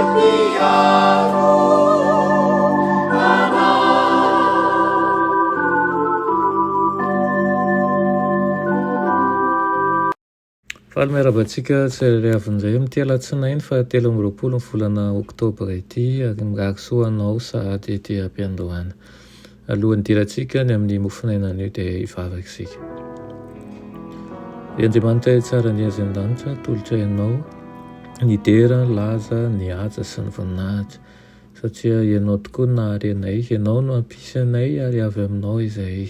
Mpiaro anay. Faly miarahaba antsika tsirairay avy indray amin'ity alatsinainy faha 23 ny volana oktobra ity ary mirary soa anao sahady ety am-piandohana. Alohan'ny hidirantsika ny amin'ny mofonaina anio dia hivavaka isika. Ry Andriamanitra tsara ny azy an-danitra, atolotra Ianao ny dera, ny laza, ny haja sy ny voninahitra, satria Ianao tokoa no nahary anay, Ianao no hampisy anay ary avy Aminao izahay.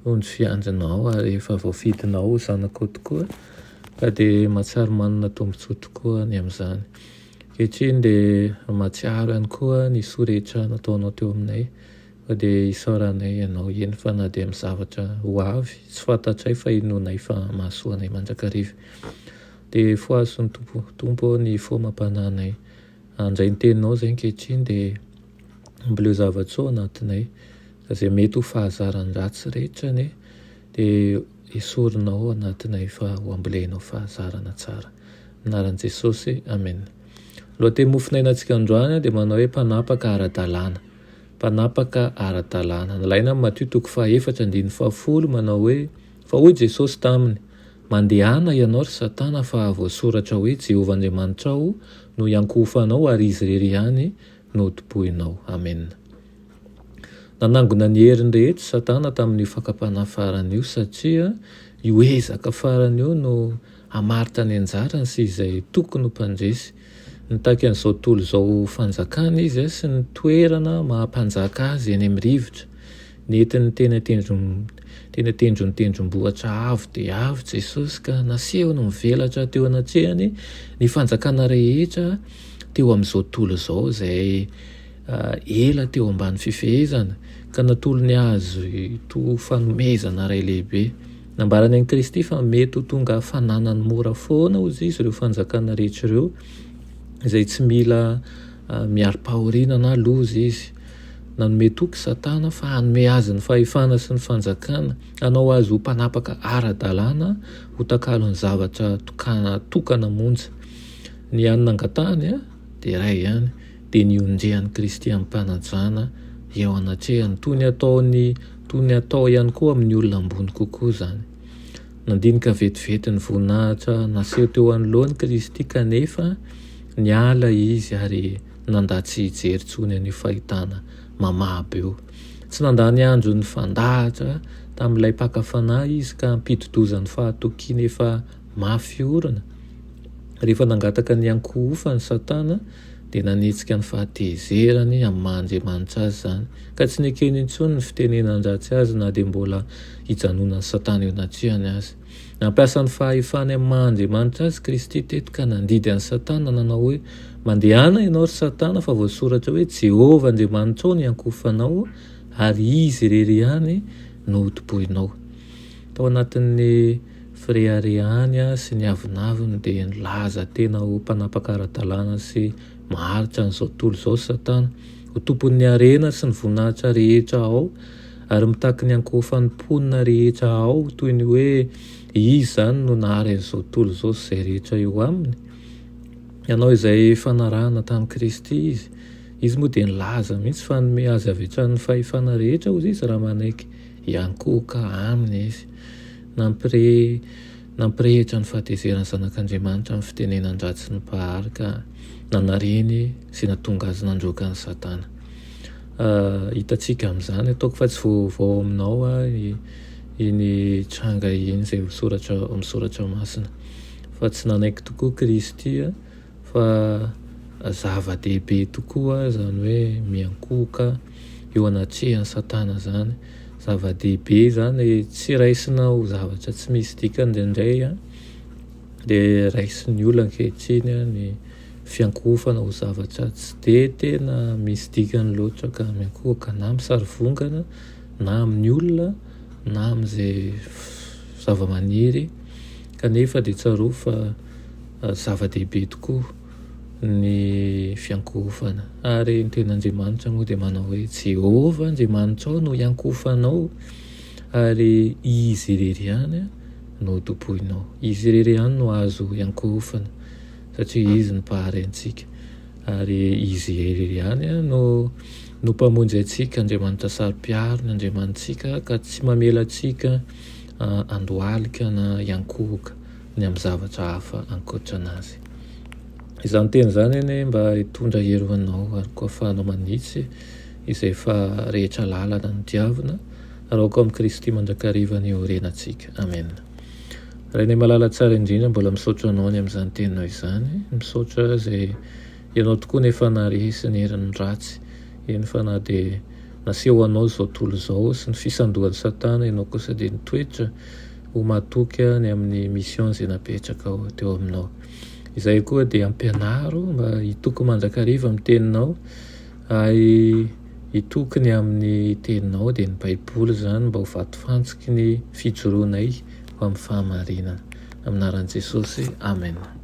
Ondry fiandrinao ary efa voafidinao ho zanakao tokoa ka dia mahatsiaro manana tombontsoa tokoa ny amin'izany. Ankehitriny dia mahatsiaro ihany koa ny soa rehetra nataonao teo aminay fa dia isaoranay ianao, eny fa na dia amin'ny zavatra ho avy tsy fantatray fa inoanay fa mahasoa anay mandrakariva. Dia fohazo ny Tompo, Tompo ô ny fo amam-panahinay handray ny teninao izay ankehitriny dia amboleo zava-tsoa ao anatinay ka izay mety ho fahazaran-dratsy rehetra anie dia esorinao ao anatinay fa ho ambolenao fahazarana tsara. Anaran'i Jesosy, Amen. Lohateny mofonainantsika androany dia manao hoe mpanapaka ara-dalàna. Mpanapaka ara-dalàna. Nalaina amin'ny Matio toko fahaefatra andininy fahafolo manao hoe fa hoy Jesosy taminy, Mandehana ianao ry Satana fa voasoratra hoe Jehovah Andriamanitrao no iankohofanao ary Izy irery ihany no hotompoinao. Amena. Nanangona ny heriny rehetra Satana tamin'io fakam-panahy farany io satria io ezaka farany io no hamaritra ny anjarany sy izay tokony ho mpandresy. Nitaky an'izao tontolo izao ho fanjakana izy sy ny toerana maha mpanjaka azy eny amin'ny rivotra. Nentiny teny teny an-tendron'ny tendrombohitra avo dia avo Jesosy ka nasehony mivelatra teo anatrehany ny fanjakana rehetra teo amin'izao tontolo izao izay ela teo ambany fifehezana ka natolony azy toa fanomezana iray lehibe. Nambarany an'i Kristy fa mety ho tonga fananany mora foana hozy izy ireo fanjakana rehetra ireo izay tsy mila miari-pahoriana na loza izy. Nanome toky Satana fa hanome azy ny fahefana sy ny fanjakana, hanao azy ho mpanapaka ara-dalàna ho takalon'ny zavatra tokana monja. Ny hany nangatahany dia iray ihany, dia ny hionjehan'i Kristy amim-panajana eo anatrehany, toy ny ataony toy ny atao ihany koa amin'ny olona ambony kokoa izany. Nandinika vetivety ny voninahitra naseho teo anoloany Kristy kanefa niala izy ary nandà tsy hijery intsony an'io fahitana mamabo io. Tsy nandany andro nifandahatra tamin'ilay mpaka fanahy izy ka hampidi-doza ny fahatokiany efa mafy orina. Rehefa nangataka ny hiankohofany Satana, dia nanetsika ny fahatezerany amin'ny maha Andriamanitra azy izany, ka tsy nekeny intsony ny fitenenan-dratsy azy na dia mbola hijanonan'i Satana eo anatrehany aza. Nampiasa ny fahefany amin'ny maha Andriamanitra azy Kristy teto ka nandidy an'i Satana nanao hoe, Mandehana ianao ry Satana fa voasoratra hoe, Jehovah Andriamanitrao no hiankohofanao ary Izy irery ihany no hotompoinao. Tao anatin'ny fireharehany sy ny avonavony dia nilaza tena ho mpanapaka ara-dalàna sy maharitra an'izao tontolo izao Satana, ho tompon'ny harena sy ny voninahitra rehetra ao ary mitaky ny ankohofan'ny mponina rehetra ao toy ny hoe izy izany no nahary an'izao tontolo izao sy izay rehetra eo aminy. Nanao izay fanarahana tamin'i Kristy izy. Izy moa dia nilaza mihitsy fa hanome azy avy hatrany ny fahefana rehetra hozy izy raha manaiky hiankohoka aminy izy. Nampire nampirehitra ny fahatezeran'ny Zanak'Andriamanitra ny fitenenan-dratsy ny Mpahary ka nanariny sy nahatonga azy nandroaka an'i Satana. Hitantsika amin'izany, ataoko fa tsy vaovao aminao iny tranga iny izay voasoratra ao amin'ny soratra masina fa tsy nanaiky tokoa Kristy fa zava-dehibe tokoa izany hoe miankohoka eo anatrehan'i Satana izany. Zava-dehibe izany, tsy raisina ho zavatra tsy misy dikany indraindray dia raisin'ny olona ankehitriny ny fiankohofana ho zavatra tsy dia tena misy dikany loatra ka miankohoka na amin'ny sarivongana na amin'ny olona na amin'izay zava-maniry kanefa dia tsarovy fa zava-dehibe tokoa ny fiankohofana. Ary ny tenin'Andriamanitra moa dia manao hoe, Jehovah Andriamanitrao no iankohofanao, ary Izy irery ihany no tompoinao. Izy irery ihany no azo iankohofana, satria Izy no Mpahary antsika. Ary Izy irery ihany no no Mpamonjy antsika, Andriamanitra saro-piaro ny Andriamanitsika ka tsy mamela antsika handohalika na hiankohoka ny amin'ny zavatra hafa ankoatra an'Azy. Izany teny izany anie mba hitondra hery ho anao ary koa ahafahanao manitsy izay efa rehetra lalana nodiavina ary aoka ao amin'i Kristy mandrakariva ny hiorenantsika. Amena. Rainay malala tsara indrindra mbola misaotra anao ny amin'izany teninao izany, misaotra izay ianao tokoa no efa naharesy ny herin'ny ratsy, eny fa na dia naseho anao izao tontolo izao sy ny fisandohan'i satana ianao kosa dia nitoetra ho matoky ny amin'ny mission izay napetrakao teo aminao. Izahay koa dia ampianaro mba hitoky mandrakariva amin'ny teninao Hay hitoky ny amin'ny teninao dia ny baiboly izany mba ho vatofantsiky ny fijoroanay ho amin'ny fahamarinana. Amin'ny anaran'i Jesosy, Amen.